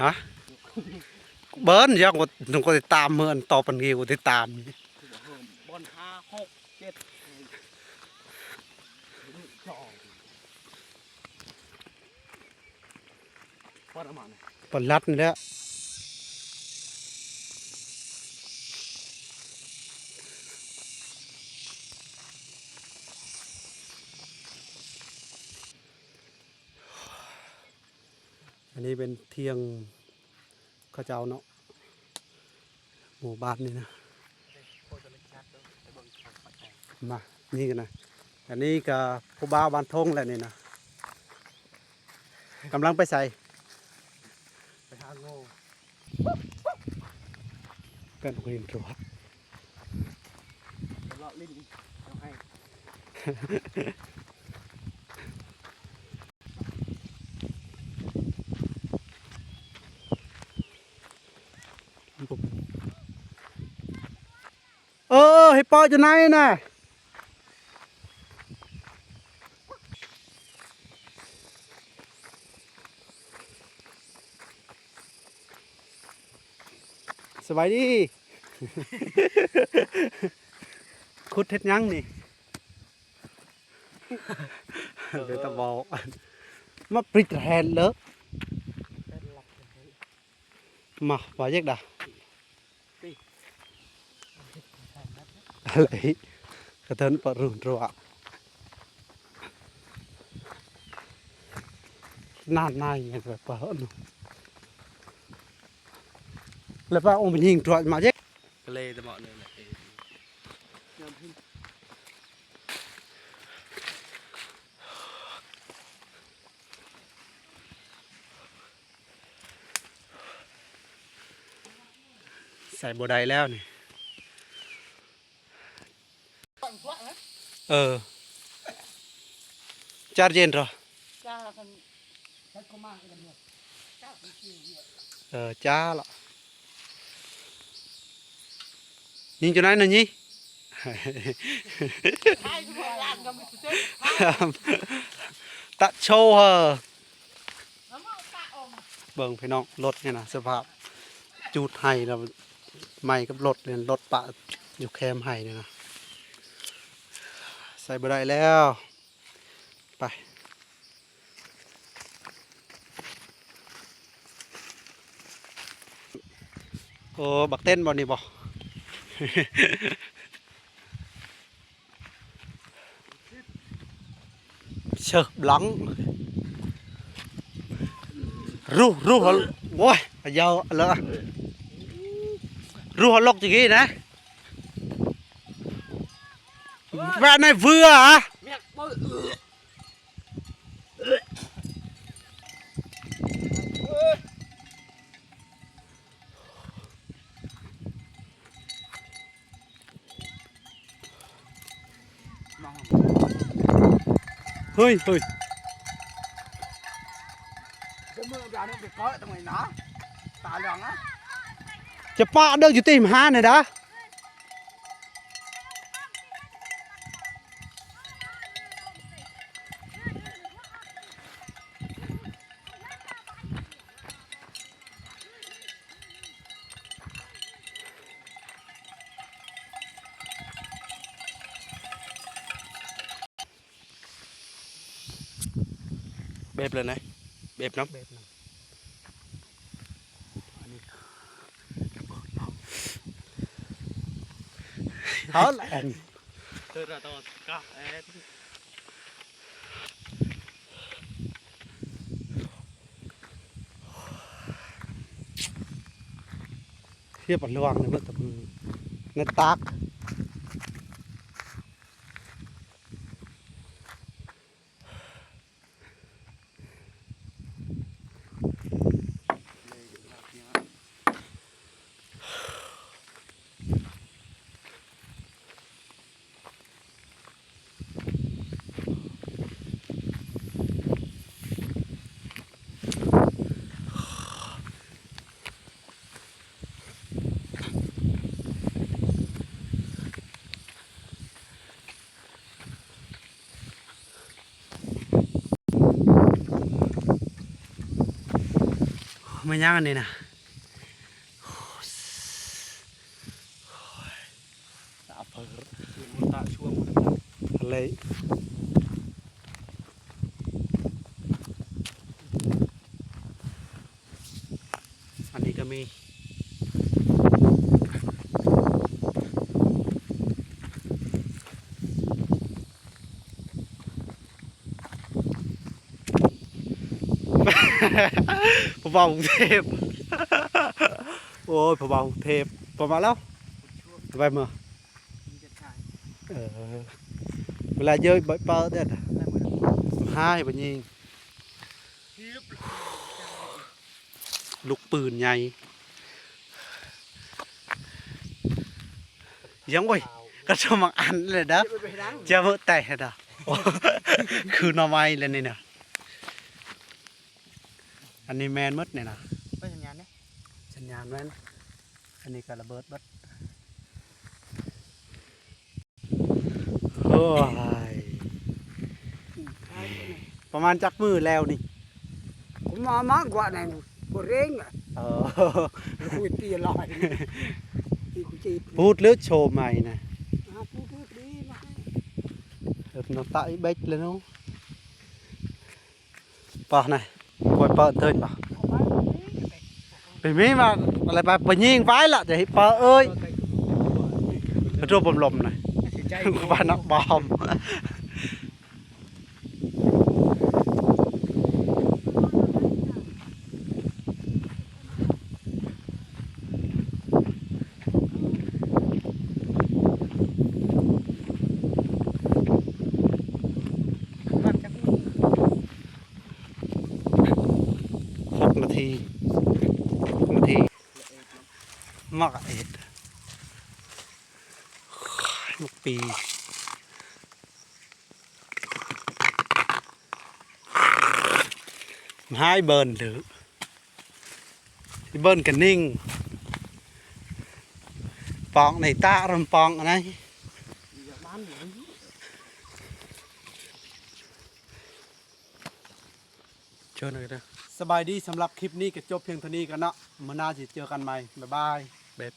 ຮະ ເບິ່ນຍັງວ່າຕ້ອງກດຕິດຕາມ ເມີອັນຕໍ່ປັນກິວຕິດຕາມ ບ່ອນຫ້າ ຫົກ ເຈັດ ສອງ ປອນອາມານ ປອນລັດນີ້ແຫຼະ. ອັນນີ້ເປັນທ່ຽງເຂົາເຈົ້າເນາະ ໝູ່ບ້ານນີ້ນະ ມາ ນີ້ກັນນະ ອັນນີ້ກະຜູ້ບ່າວບ້ານທົ່ງແຫຼະນີ້ນະ ກຳລັງໄປໃສ? ໄປຫາໂງ່ ເປັນຜູ້ຍິງຕົວະ ເລາະຫຼິ້ນ ເອົາໃຫ້ ເອີ ເຫັດເປາະຢູ່ໃນນະ ສະບາຍດີ ຂຸດເຮັດຫຍັງນີ້? ເດີຕະເບົາ ມາປິດແຮນເລີ ມາ ວ່າຢາກດາ ອະໄລ ກະເທີນປະລຸນຕົວະ ນານນາຍແບບວ່າ ແລ້ວວ່າອົງໄປຍິງຕົວະມາເຈັກ ກະເລຕະເບົາເລີຍແຫຼະ ໃສ່ບໍ່ໄດ້ແລ້ວນີ້ ເອີ ຈາເຢັນເທາະ ເອີ ຈ້າລະ ຍິງຈະໄດ້ນະຍິ ຕະໂຊເຮີ ເບິ່ງພີ່ນ້ອງ ລົດນີ້ນະ ສະພາບຈູດໄຮ່ແລ້ວ ໄໝ້ກັບລົດເລີຍ ລົດປະຢູ່ແຄມໄຮ່ນີ້ນະ ໃສ່ບໍ່ໄດ້ແລ້ວ ໄປ ໂອ້ ບັກເຕັ້ນບໍ່ນີ້ບໍ່ ເຊີບລັງ ຣູ ຣູ ໂອ້ຍ ຍາວເລີ ຣູ ເຮົາລົກຕະກີ້ນະ ແບບໃນເວືອ ເຮີ້ຍ ເຮີ້ຍ ຈະປະເດີ ຢູ່ຕີມຫານຫັ້ນດາ. ແບບເລີຍນະ ແບບນຳ ແບບນຳ ເຮົາລະ ເອີ ເອີ ຮຽບລະວັງໃນເບິດຕະມື ໃນຕາກ. ມາຫຍັງອັນນີ້ນະ? ຕາເປີດ ຕາຊ່ວງ ທະເລ. ອັນນີ້ກໍມີ ຜູ້ບ່າວກຸງເທບ ໂອ້ຍ ຜູ້ບ່າວກຸງເທບ ປະມານແລ້ວ ໄປເມືອ ເອີ ເວລາເຢີ ໄປເປີດເດ້ ຫາຍບໍ່ຍິງ ລູກປືນໃຫຍ່ ຍັງ ໂອ້ຍ ກະສະໝັກອັນເລີຍເດີ ຈະເບິ່ງແຕ່ເດີ ຄືໜໍ່ໄມ້ແລ້ວນີ້ນະ ອັນນີ້ແມ່ນໝົດນີ້ນະ ເປັນສັນຍານເດ້ ສັນຍານແມ່ນ ອັນນີ້ກະລະເບີດເບິດ. ໂອ້ຍ ປະມານຈັກມື້ແລ້ວນີ້? ກໍມາ ມາກວ່ານັ້ນ ບໍ່ເລັ່ງອະ ເອີ ຄຸຍຕີລອຍ ຕີຄຸຍຈີບ ປູດເລີຍໂຊໃໝ່ນະ ອາ ປູດເລີຍດີມາ ເອີ ນ້ຳຕາອີເບັກເລີຍເນາະ. ປະນະ ປ່ອຍເປີດເທີນປະ ໄປມີມາ ອະໄລໄປ ໄປຍິງໄປລະ ຈະເຮັດເປີດເອີຍ ກະໂຕບອມລົມນະ ປະນະບອມ ຫົກນາທີ ຫົກນາທີ ໝາກເອັດ ໝາກປີ ຫາຍເບິ່ນເດີ ເບິ່ນກະນິງ ປອງໃນຕາຣຳປອງອັນໃດ. ສະບາຍດີ ສຳລັບຄລິບນີ້ກະຈົບພຽງເທົ່ານີ້ກ່ອນເນາະ ມື້ໜ້າຊິເຈີກັນໃໝ່ ບາຍບາຍ ເບັດ.